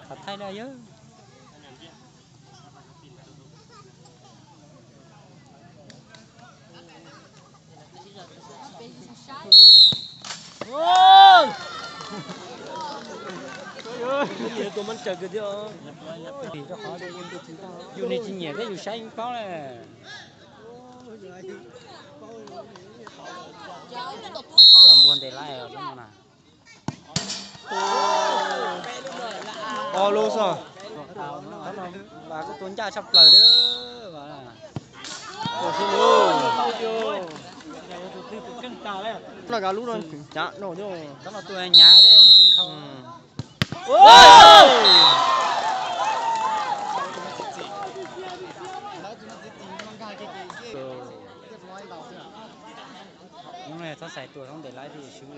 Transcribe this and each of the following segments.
Qhov thaij no yog yus niag tsis nyiam thiab yus saib yeej paub na. Cov npua ntes laib os na. Ob lub xwb. Vas kuj tua ncaj tshaj plaws thiab. No kav lub no cav no thiab. Tab no tua nyav thiab muaj tsis nkhaus. Hnub no txhob xaiv tua, txhob ntes laib thiab swb,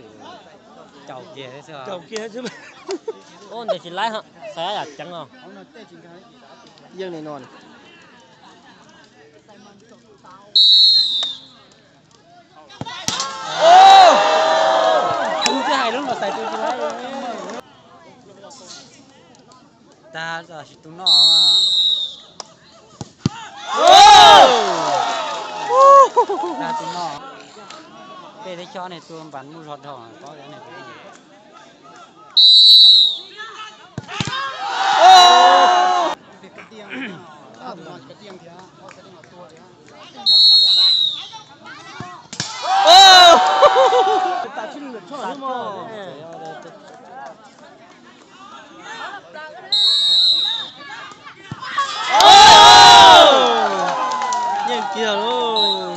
caum kiag thiab xwb. Ua ntes tsis laib, xaiv yam ceev os. Yeej li no. Kuv twb hais lub no xaiv tua tsis laib. Tag los sis tus no. Tag tus no. Peb teb chaws ne tua npas muaj zog dhau paub ne. Yeej kiag lauj.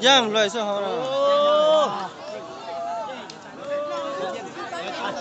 Yeej lawm xwb hov.